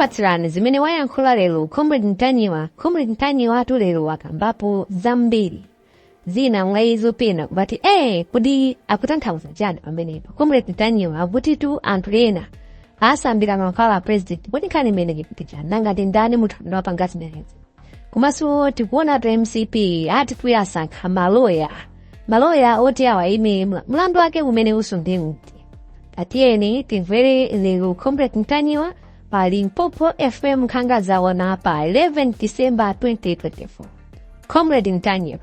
Tikupatsirani zimene wayankhula lero Comrade Ntanyiwa. Comrade Ntanyiwa tu lero wakambapo zambiri. Zina mwa izo pena kumati kodi akutanthauza chani pamenepa? Comrade Ntanyiwa akutitu anthu ena asambira mankhwala a president. Kodi nkhani imene ikuti chani? Nanga ndi ndani munthu amene wapanga zimenezi? Komanso tikuona tu MCP ati kuyasankha maloya. Maloya oti awayime mlandu wake umene usunde uti. Tatiyeni timvere lero Comrade Ntanyiwa pa Limpopo FM Nkhanga Zaona pa 11 December 2024. Comrade Ntanyiwa.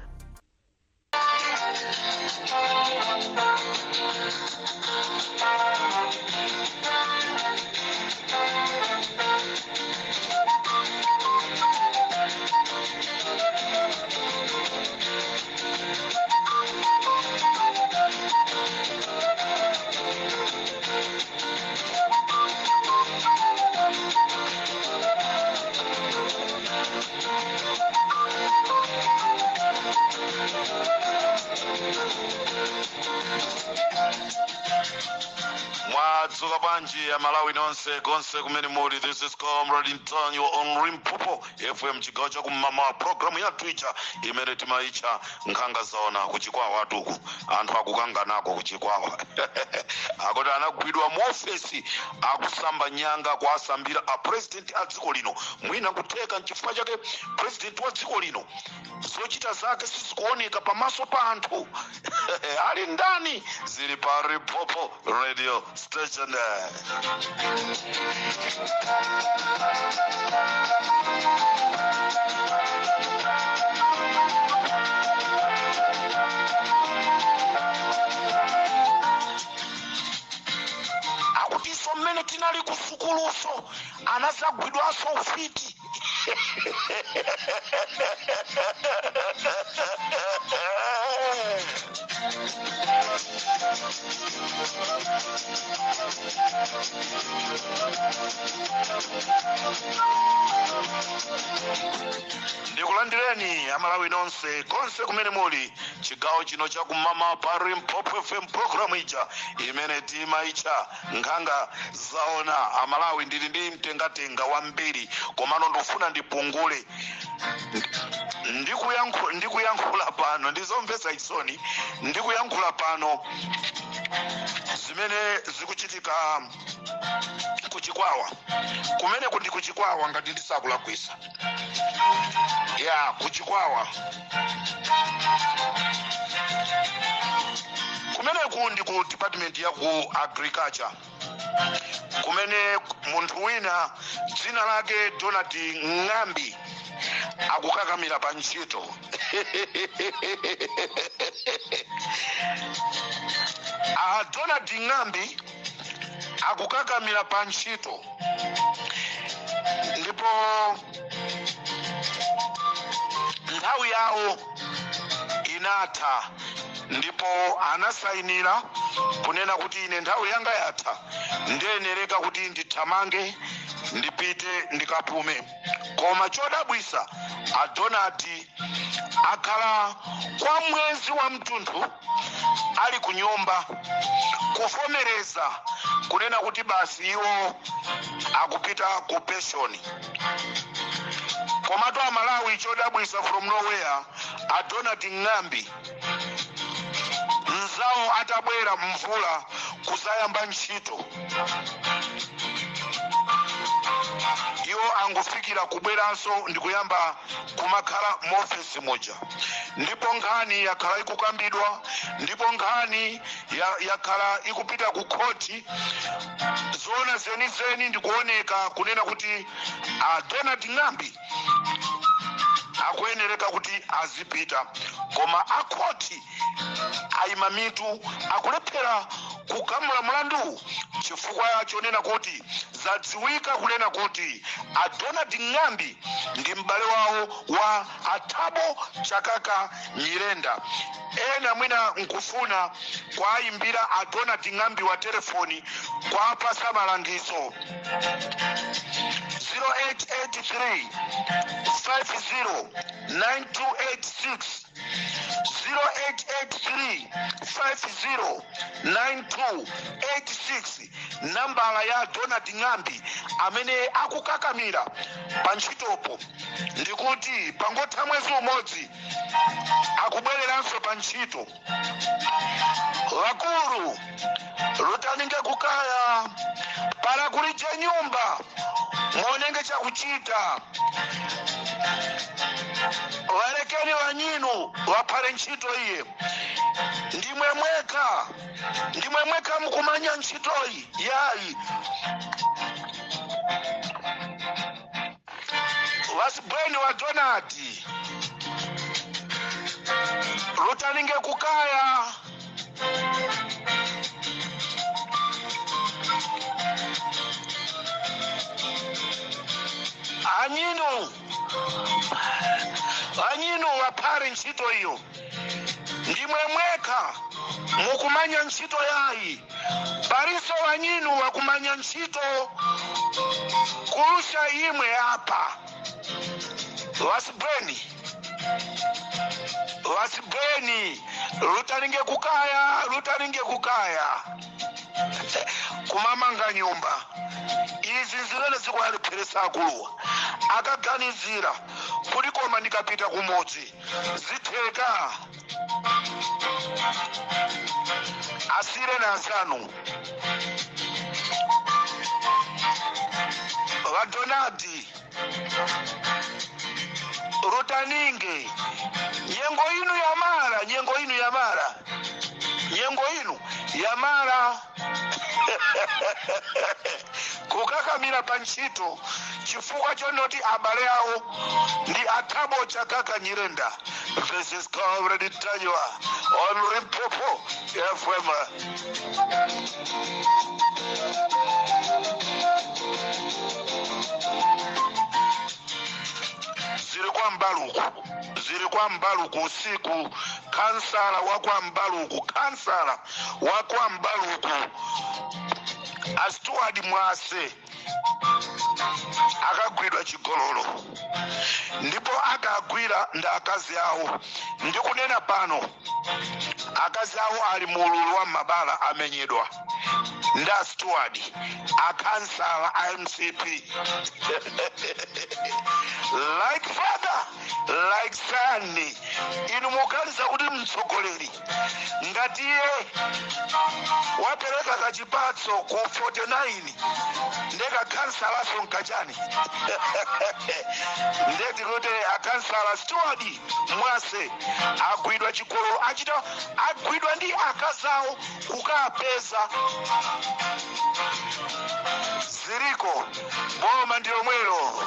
Mwadzuka bwanji Amalawi nonse konse kumene muli? This is Comrade Ntanyiwa on Limpopo FM, chigawo cha kum'mawa, programu yathu ija imene timaitcha Nkhanga Zaona. Kuchikwawa tuku anthu akukanganako kuchikwawa, akuti anagwidwa mu ofesi akusamba nyanga, kuasambira a president a dziko lino. Mwina nkutheka nchifukwa chake president wa dziko lino zochita zake sizikuoneka pamaso pa anthu. Ali ndani? Zili pa Limpopo Radio Station. Akutinso mmene tinali ku sukuluso anazagwidwanso ufiti. Ndikulandireni Amalawi nonse konse kumene muli, chigawo chino chakum'mawa pa Limpopo FM, programu ija imene timaitcha Nkhanga Zaona. Amalawi, ndili ndi mtengatenga wambiri, komano ndikufuna ndipungule. Ndikuyankhula pano ndizomvetsa chisoni. Ndikuyankhula pano zimene zikuchitika kuchikwawa kumeneku ndi kuchikwawa, ngati ndisakulakwisa ya kuchikwawa kumeneku ndi ku department ya ku agriculture, kumene munthu wina dzina lake Donald Ng'ambi akukakamira pa ntchito. A Donald Ng'ambi akukakamira pa ntchito, ndipo nthawi yawo inatha, ndipo anasayinira kunena kuti ine nthawi yanga yatha, ndiyenereka kuti ndithamange ndipite ndikapume. Koma chodabwisa, a Donald akhala kwa mwezi wa mtunthu ali ku nyumba, kuvomereza kunena kuti basi iwo akupita ku pension. Komatu Amalawi, chodabwisa, from nowhere a Donald Ng'ambi mzawo atabwera Mvula kuzayamba ntchito, iwo angofikira kubweranso ndikuyamba kumakhala muofesi muja. Ndipo nkhani yakhala ikukambidwa, ndipo nkhani yakhala ikupita ku khoti. Zoona zenizeni ndikuoneka kunena kuti a Donald Ng'ambi akuyenereka kuti azipita, koma akhoti ayima mitu, akulephera kugamula mlanduwu chifukwa chonena kuti zadziwika kunena kuti a Donald Ng'ambi ndi m'bale wawo wa a Thabo Chakaka Nyirenda. Ena mwina nkufuna kuwayimbira a Donald Ng'ambi wa telefoni kuwapasa malangizo. 0883 50 9286, 0883 50 92 86, nambala ya Donald Ng'ambi amene akukakamira pa ntchitopo, ndikuti pangotha mwezi umodzi akubwereranso pa ntchito. Vakulu, lutaninge kukaya para kulije nyumba, muonenge chakuchita. Varekeni vanyinu vaphale ntchito iye. Ndimwe mwekha, ndimwe mwekha mukumanya ntchitoyi yayi. Vasibweni wa Donald, lutaninge kukaya. Anyinu, anyinu vaphale ntchito iyo. Ndimwe mwekha mukumanya ntchito yayi. Paliso wanyinu wakumanya ntchito kurusha imwe apa. Vasibweni, vasibweni, lutaninge kukaya, lutaninge kukaya kumamanga nyumba. Izi zimene zikuwalepheresa akuluwa, akaganizira kuti koma ndikapita kumudzi zitheka. Asire na asanu vadonadi, rutaninge nyengo inu yamara, nyengo inu yamara, nyengo inu yamara kukakamira pa ntchito chifukwa chonoti abale awo ndi athabo Chakaka Nyirenda. This is Comrade Ntanyiwa on Limpopo FM. Ziri kwa Mbaluku, ziri kwa Mbaluku usiku. Kansala wa kwa Mbaluku, kansala wa kwa Mbaluku a Stuart Mwase akagwidwa chigololo, ndipo akagwira ndi akazi awo. Ndikunena pano akazi awo ali mululu wa mabala, amenyedwa ndi a Stuart, akansala a MCP. Like father like son. Inu muganiza kuti mtsogoleri ngati iye wapereka kachipatso ku 49, ndeka kansalaso nkachani? Ndeti kuti akansala Stuart Mwase agwidwa chigololo, achita agwidwa ndi akazawo kukapeza. Ziriko boma ndi lomwelo.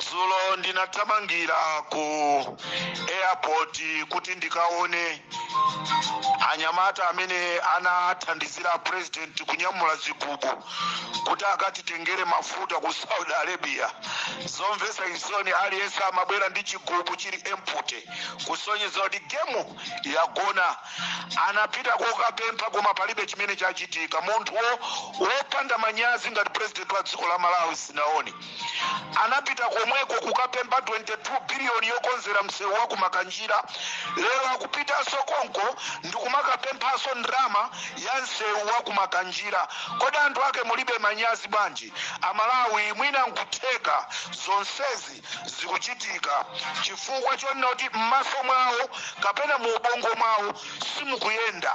Dzulo ndinathamangira ku airport kuti ndikaone anyamata amene anathandizira president kunyamula zigubu kuti akatitengere mafuta ku Saudi Arabia. Zomvetsa chisoni, aliyense amabwera ndi chigubu chili empty, kusonyeza kuti game yagona. Anapita kokapempha koma palibe chimene chachitika. Munthu wopanda manyazi ngati president wa dziko la Malawi sinaone. Anapita komweko kukapempha 22 biliyoni yokonzera msewu wa kumakanjira. Lero akupitanso konko ndikumakapemphanso ndrama ya msewu wa kumakanjira. Kodi anthu ake mulibe manyazi bwanji? Amalawi, mwina nkutheka zonsezi zikuchitika chifukwa chonena kuti m'maso mwawo kapena mu ubongo mwawo simukuyenda.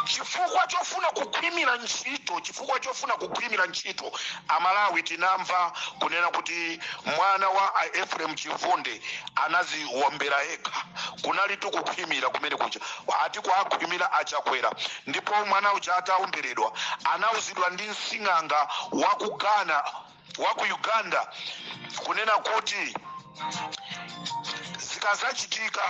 Chifukwa chofuna kukhwimira ntchito, chifukwa chofuna kukhwimira ntchito. Amalawi, tinamva kunena kuti mwana wa Ephraim Chivunde anaziwombera yekha. Kunalitu kukhwimira kumene kuja, ati kwakhwimira achakwera. Ndipo mwana uja atawomberedwa anauzidwa ndi msing'anga wa ku Ghana, wa ku Uganda, kunena kuti Zikazachitika,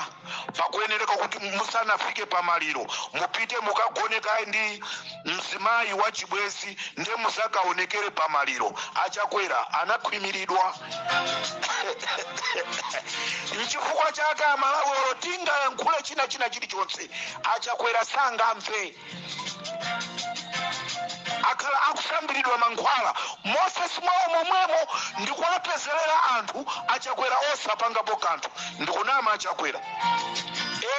pakuyenereka kuti musanafike pamaliro mupite mukagone kaye ndi mzimayi wa chibwezi, ndiye musakaonekere pamaliro. Achakwera anakhwimiridwa. Nchifukwa chake Amalawi, olo tingayankhule china china chilichonse, Achakwera sangamve. Akhala akusambiridwa mankhwala mofesi mwawo momwemo, ndikuwapezerera anthu. Achakwera osapangapo kanthu. Ndikunama? Achakwera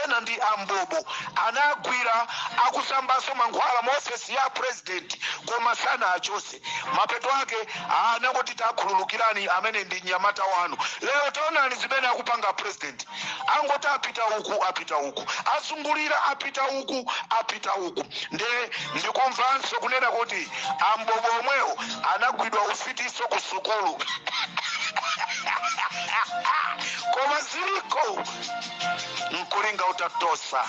ena ndi ambobo, anagwira akusambanso mankhwala mu ofesi ya president, koma sana achose. Mapeto ake anangoti, "Takhululukirani, amene ndi mnyamata wanu." Lero taonani zimene akupanga president. Angoti apita uku, apita uku, azungulira, apita uku, apita uku. Nde ndikumvanso kunena kuti ambobo omwewo anagwidwa ufitiso ku sukulu. Koma ziliko nkulinga utatosa.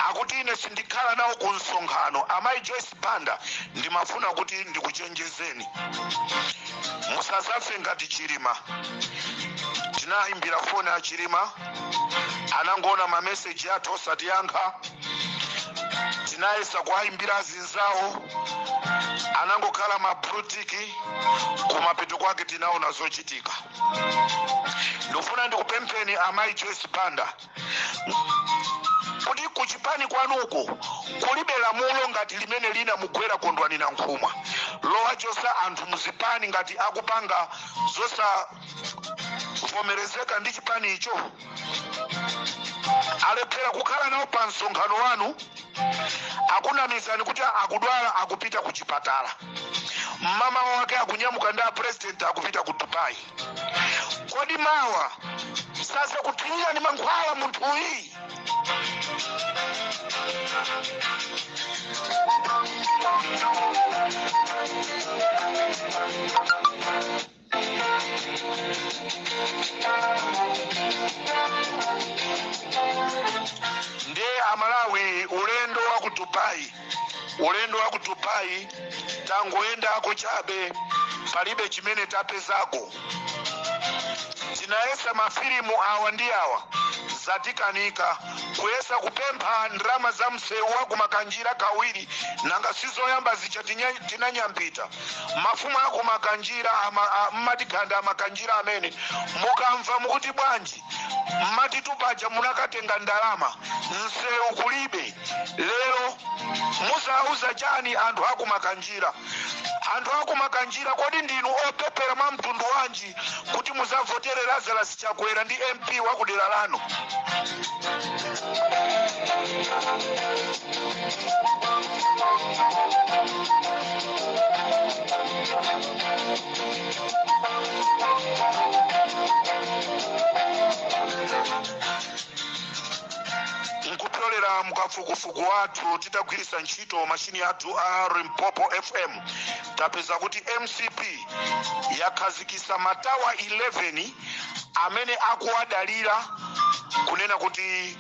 Akuti ine sindikhala nawo ku msonkhano. Amayi Joyce Banda, ndimafuna kuti ndikuchenjezeni, musazafe ngati Chilima. Tinayimbira foni a Chilima, anangoona mameseji athu osatiyankha. Tinayesa kuwayimbira azinzawo, anangokhala ma blue tick. Kumapeto kwake tinaona zochitika. Ndikufuna ndikupempheni, amayi Joyce Banda, kuti kuchipani kwanuko kulibe lamulo ngati limene lina mugwera Kondwani Nankhumwa lowachosa anthu muzipani ngati akupanga zosavomerezeka ndi chipani icho. Alephera kukhala nawo pa msonkhano wanu, akunamizani kuti akudwala, akupita ku chipatala. Mama wake akunyamuka ndi a president, akupita ku Dubai. Kodi mawa sasa kuthinyirani mankhwala munthuyi? Ndiye Amalawi, ulendo wa ku Dubai, ulendo wa ku Dubai tangoyendako chabe, palibe chimene tapezako. Tinayesa mafilimu awa ndi awa, zatikanika. Kuyesa kupempha ndalama za msewu wa kumakanjira kawiri, nanga sizoyamba zicha tinanyambita mafumu akumakanjira mmatikhanda amakanjira amene mukamva mukuti bwanji, mmati tupaja munakatenga ndalama, msewu kulibe. Lero muzauza chani anthu akumakanjira? Anthu akumakanjira, kodi ndinu opepera mwa mtundu wanji kuti muzavotere Lazarus Chakwera ndi MP wa kudera lanu? Nkupyolera mukafukufuku wathu, titagwiritsa ntchito mashini athu a Limpopo FM, tapeza kuti MCP yakhazikisa matawa 11 amene akuwadalira kunena kuti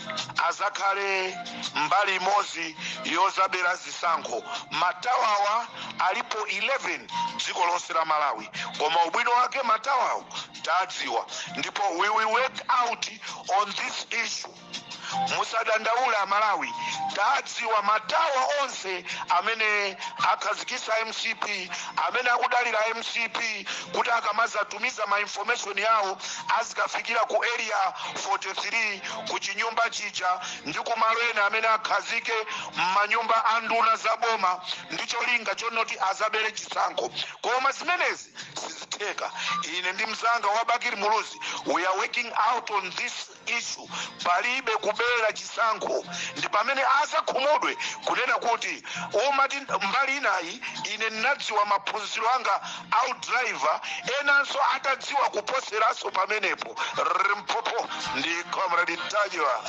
azakhale mbali imodzi yozabera zisankho. Matawawa alipo 11 dziko lonse la Malawi, koma ubwino wake matawawo tadziwa, ndipo we will work out on this issue. Musadandaula Amalawi, tadziwa matawa onse amene akhazikisa MCP, amene akudalira MCP kuti akamazatumiza ma information yawo azikafikira ku Area 43, ku chinyumba chija ndi kumalo ena amene akhazike m'manyumba a nduna za boma, ndi cholinga chonoti azabere chisankho. Koma zimenezi sizitheka. Ine ndi mzanga wa Bakili Muluzi, we are working out on this issue. Palibe kubera chisankho. Ndi pamene azakhumudwe kunena kuti umati mbali inayi ine ndinadziwa maphunziro anga au driver, enanso atadziwa kuposeranso pamenepo. Limpopo ndi Comrade Ntanyiwa.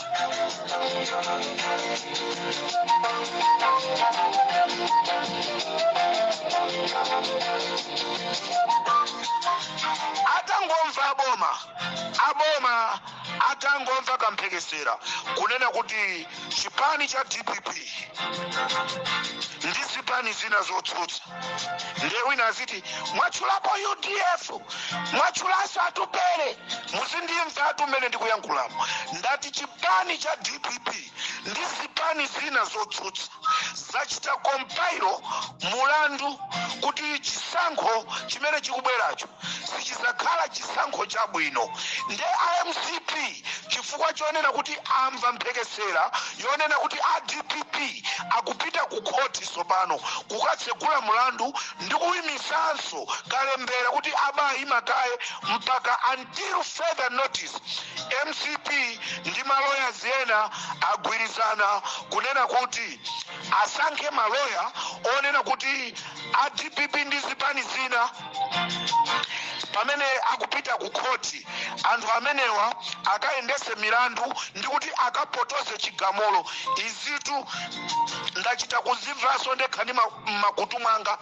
Atangomva aboma, aboma atangomva kamphekesera kunena kuti chipani cha DPP ndi zipani zina zotsutsa, ndiye wina aziti mwatchulapo UDF, mwatchulanso Atupele. Muzindimva atu mmene ndikuyankhulamo. Ndati chipani cha DPP ndi zipani zina zotsutsa zachita compile mulandu kuti chisankho chimene chikubweracho sichizakhala chisankho chabwino. Nde iMCP, chifukwa chonena kuti amva mphekesera yonena kuti a DPP akupita ku khoti tsopano kukatsegula mulandu ndi kuyimisanso kalembera kuti abayima kaye mpaka until further notice, MCP ndi maloyas ena agwirizana kunena kuti asankhe maloya onena kuti a DPP ndi zipani zina pamene akupita ku khoti, anthu amenewa akayendese milandu ndi kuti akapotoze chigamulo. Izitu ndachita kuzimvanso ndekha ndi makutu mwanga.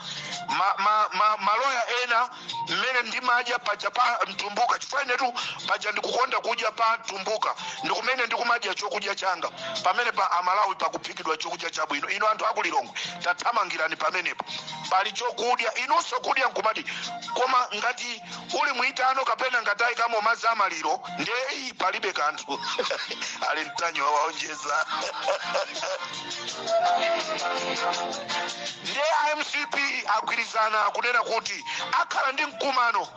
Maloya ena mmene ndimadya paja pa Mtumbuka, chifukwa inetu paja ndikukonda kudya pa Mtumbuka, ndikumene ndikumadya chokudya changa pamene pa Amalawi pakuphikidwa chokudya chabwino. Inu anthu akuLilongwe, tathamangirani pamenepo, pali chokudya. Inunso kudya nkumati, koma ngati uli mwitano kapena ngati ayikamo madzi amaliro, ndiye iyi palibe kanthu. Ali Mtanyiwa waonjeza. Ndiye iMCP agwirizana kunena kuti akhala ndi mkumano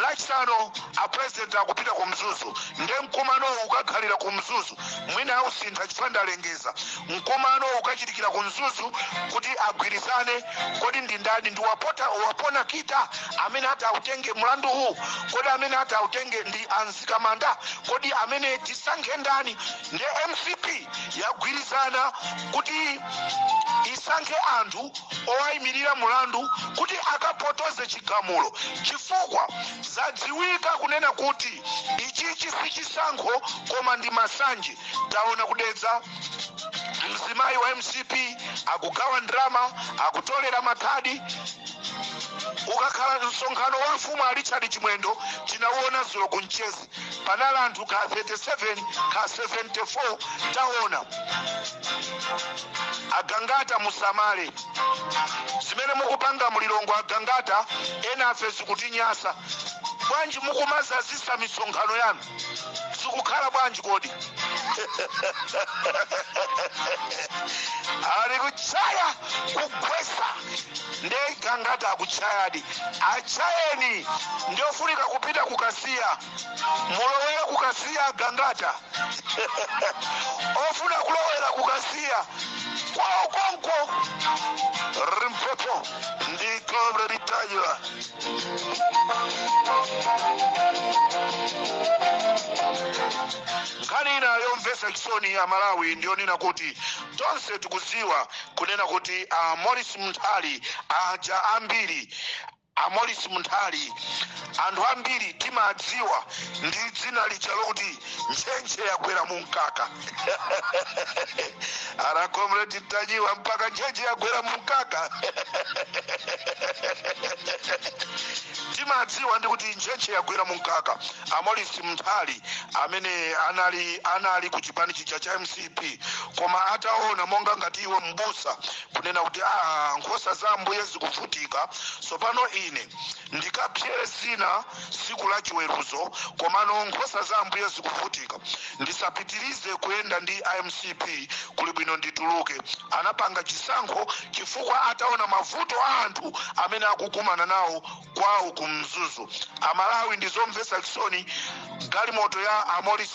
Lachisanu. A president akupita ku Mzuzu, ndiye mkumano ukakhalira ku Mzuzu. Mwina ausintha chifukwa ndalengeza mkumano ukachitikira ku Mzuzu kuti agwirizane. Kodi ndi ndani? Ndi wapota wapona kita amene ati autenge mlandu uwu? Kodi amene ati autenge ndi anzikamanda? Kodi amene tisankhe ndani? Ndiye MCP yagwirizana kuti isankhe anthu owayimirira mulandu kuti akapotoze chigamulo, chifukwa zadziwika kunena kuti ichichi si chisankho koma ndi masanje. Taona kuDedza mzimayi wa MCP akugawa ndalama, akutolera makhadi. Ukakhala msonkhano wa mfumu a Richard Chimwendo, tinauona zulo ku Mchezi, panali anthu ka 37 ka 74. Taona Agangata, musamale zimene mukupanga muLilongwe. Agangata, ena afe zikutinyasa. Bwanji mukumazazisa misonkhano yanu? Zikukhala bwanji kodi? Ali kuchaya kugwesa. Nde Gangata akuchayadi, achayeni. Ndiofunika kupita kukasiya, mulowere kukasiya Gangata. Ofuna kulowera kukasiya kwawo konko. Limpopo ndi Comrade Mtanyiwa. Nkhani ina yomvetsa chisoni ya Malawi ndiyonena kuti tonse tikudziwa kunena kuti a Morris Munthali aja, ambiri a Morris Munthali anthu ambiri timadziwa ndi dzina lija lokuti ntchentche yagwera mu mkaka. Ara Comrade Mtanyiwa, mpaka ntchentche yagwera mu mkaka. Timadziwa ndi kuti ntchentche yagwera mu mkaka. A Morris Munthali amene anali ku chipani chija cha MCP, koma ataona monga ngati iwe mbusa kunena kuti ah, nkhosa za Ambuye zikuvutika, tsopano ine ndikapyere zina siku la chiweruzo, komano nkhosa za Ambuye zikuvutika, ndisapitirize kuyenda ndi iMCP, kuli bwino ndituluke. Anapanga chisankho chifukwa ataona mavuto a anthu amene akukumana nawo kwawo ku Mzuzu. Amalawi, ndizomvetsa chisoni. Galimoto ya a Morris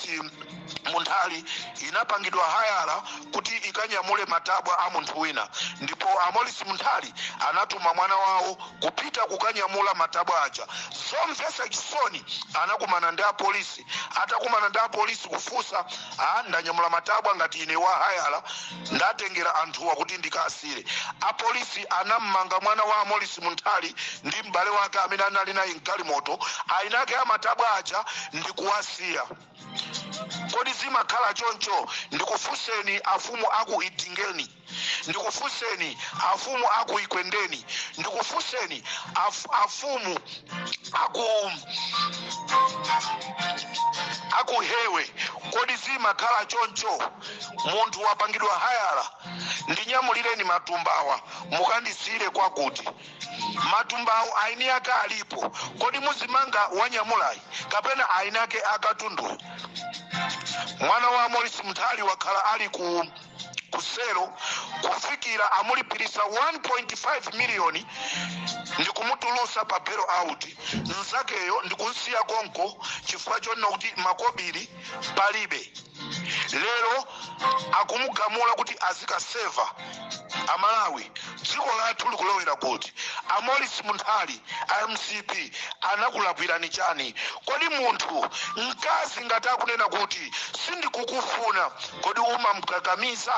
Munthali inapangidwa hayala kuti ikanyamule matabwa a munthu wina, ndipo a Morris Munthali anatuma mwana wawo kupita kukanyamula matabwa aja. Zomvetsa chisoni, anakumana ndi apolisi. Atakumana ndi apolisi kufunsa, a ndanyamula matabwa ngati ine wa hayala, ndatengera anthuwa kuti ndikasire. Apolisi anammanga mwana wa Morris Munthali ndi m'bale wake amene anali naye mgalimoto, ainake amatabwa aja ndikuwasiya. Kodi zimakhala choncho? Ndikufunseni afumu aku Idingeni, ndikufunseni afumu aku Ikwendeni, ndikufunseni afumu aku Akuhewe, kodi zimakhala choncho? Munthu wapangidwa hire, "Ndinyamulireni matumbawa, mukandisiyire kwakuti." Matumbawo aini ake alipo. Kodi muzimanga wanyamulayi kapena aini ake akatunduyo? Mwana wa Morris Mtali wakhala ali ku kuselo kufikira amulipirisa 1.5 miliyoni ndikumutulusa pa bail out. Nzakeyo ndikunsiya konko chifukwa chonena kuti makobiri palibe. Lero akumugamula kuti azikaseva. Amalawi, dziko lathu likulowera kuti? Amorris Munthali, MCP anakulakwirani chani? Kodi munthu mkazi ngati akunena kuti sindikukufuna, kodi umamkakamiza?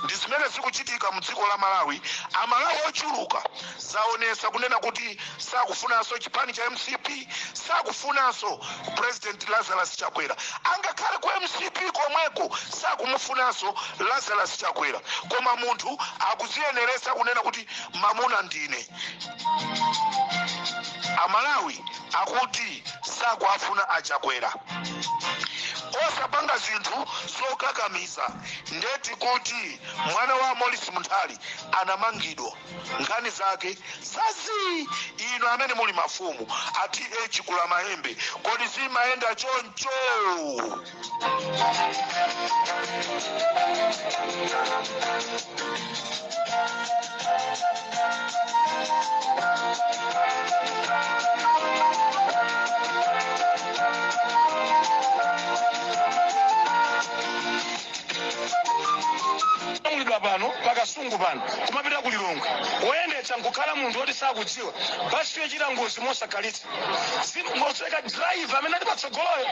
Ndi zimene zikuchitika mu dziko la Malawi. Amalawi ochuluka zaonesa kunena kuti sakufunanso chipani cha MCP, sakufunanso President Lazarus Chakwera. Angakhale ku MCP komweko sakumufunanso Lazarus Chakwera, koma munthu akuziyeneresa kunena kuti mamuna ndine. Amalawi akuti sakuafuna aChakwera. Osapanga zinthu zokakamiza. Ndeti kuti mwana wa Morris Munthali anamangidwa, nkhani zake zazi. Inu amene muli mafumu ati echikula mayembe, kodi zimayenda choncho? Mulidwa pano pakasungu pano kumapita ku Lilongwe, woyendetsa nkukhala munthu woti sakudziwa basi, yochita ngozi mosakhalitsa, ngoseka driver amene ali patsogoloyo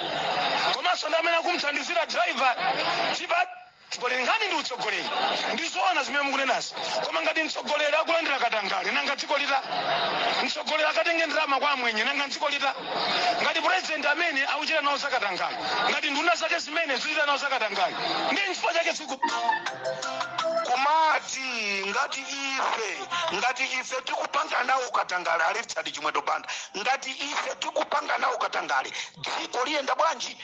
komanso ndi amene akumthandizira driver. Tipa tsogoleri, nkhani ndi utsogoleri. Ndizoona zimene mukunenazi, koma ngati mtsogoleri akulandira katangale, nanga dziko lita? Mtsogoleri akatenge ndalama kwa amwenye, nanga dziko lita? Ngati president amene akuchita nawo zakatangale, ngati nduna zake zimene zikuchita nawo zakatangale, ndi nchifukwa chake dziko Kumati ngati ife tikupanga nawo katangale, a Richard Chimwendo Banda, ngati ife tikupanga nawo katangale, dziko liyenda bwanji?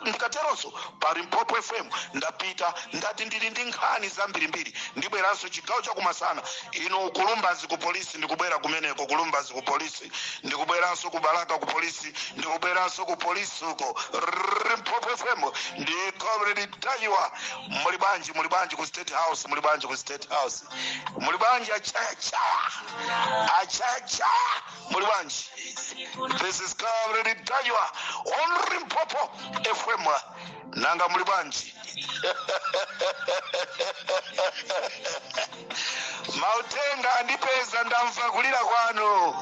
Ndikateronso pa Limpopo FM ndapita, ndati ndili ndi nkhani zambirimbiri, ndibweranso chigawo chakumasana. Inu kulumbazi ku polisi, ndikubwera kumeneko kulumbazi ku polisi, ndikubweranso ku Balaka ku polisi, ndikubweranso ku polisi uko. Limpopo FM ndi Comrade Ntanyiwa. Muli bwanji? Muli bwanji ku State House? Muli bwanji ku State House? Muli bwanji achayachaya achayachaya? Muli bwanji? This is Comrade Ntanyiwa on Limpopo FM. Nanga muli bwanji? Mautenga andipeza, ndamva kulira kwanu.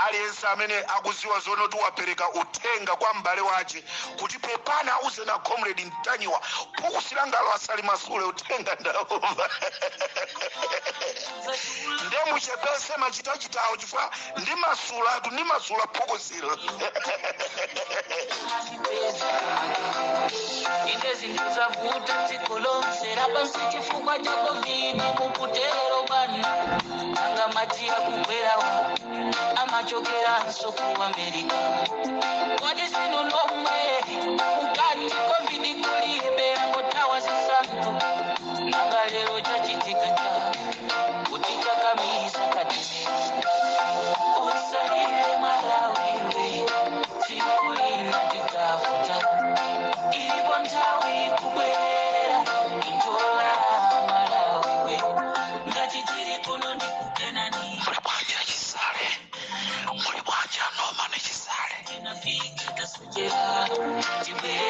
Aliyense amene akuziwa zonoti wapereka uthenga kwa m'bale wace kuti pepana, auze na Comrade Ntanyiwa, phukusirangalo asalimasule. Uthenga ndaumva, nde muchepese machitachitawo chifukwa ndimasulatu, ndimasula phukusilo. Ine zinthu zavuta dziko lonse lapansi chifukwa cha COVID. Mukutero bwana, anga madzi akugwerawo amachokeranso ku America. Kodi sinu nomwe mukati COVID kulibe, angotawa zisankho? Nanga lero chachitika cha kuti chakamiza katime? Usalile Malawiwe, tsiku lina tidzavuta, ilipo nthawi kubwera intola. Malawiwe, ngati tiri kuno ndikukenani. Muli bwanji achisale? Muli bwanji anoma nechisale? Tinafika tasochera, tibwere.